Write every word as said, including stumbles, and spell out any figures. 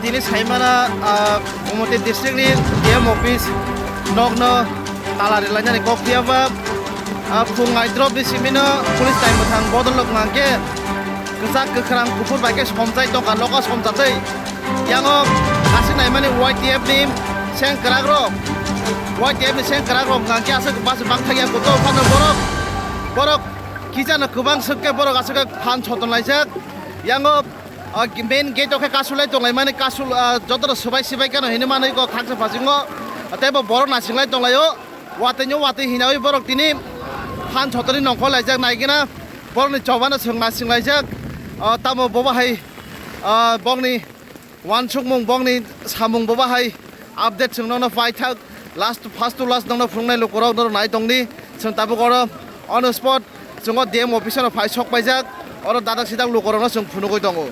Tini saimana, ah, Gumoti district ni D M office nokno tala rilainani kok phiyaba, ah, phung nai drop ni simino police tai mwthang bodol rok nangkhe kwchak kwkhrang kuphur bai khe somjai tongkha, nogo somjatwi. Yango aswk naimani Y T F ni seng kwrak rok, Y T F ni seng kwrak rok nangkhe aswk bus bangthakya kuto phano borok, borok kichano kwbang swk khe borok aswk khe phan soton laijak. Yango o main gate o khe kasulai tonglaimani kasul, ah, jotono swbai swbai kheno hinwi manwi kok khaksa phasingo. Tei bo borok nasinglai tonglaio. Watwi no watwi hinawi borok tini phan sotonwi nongkhor laijak naigena. Borokni chobano chwng nasinglaijak. Ah, tamo bo bahai, ah, bokni uansukmung, bokni samung bo bahai update chwng nono paithak. Last, first to last nono phunuknai lukurok nono nai tongdi. Chwng tabuk oro on spot chwng o D M office-o phai sok paijak. Oro dadak sidak lukurokno chwng phunugwi tongo.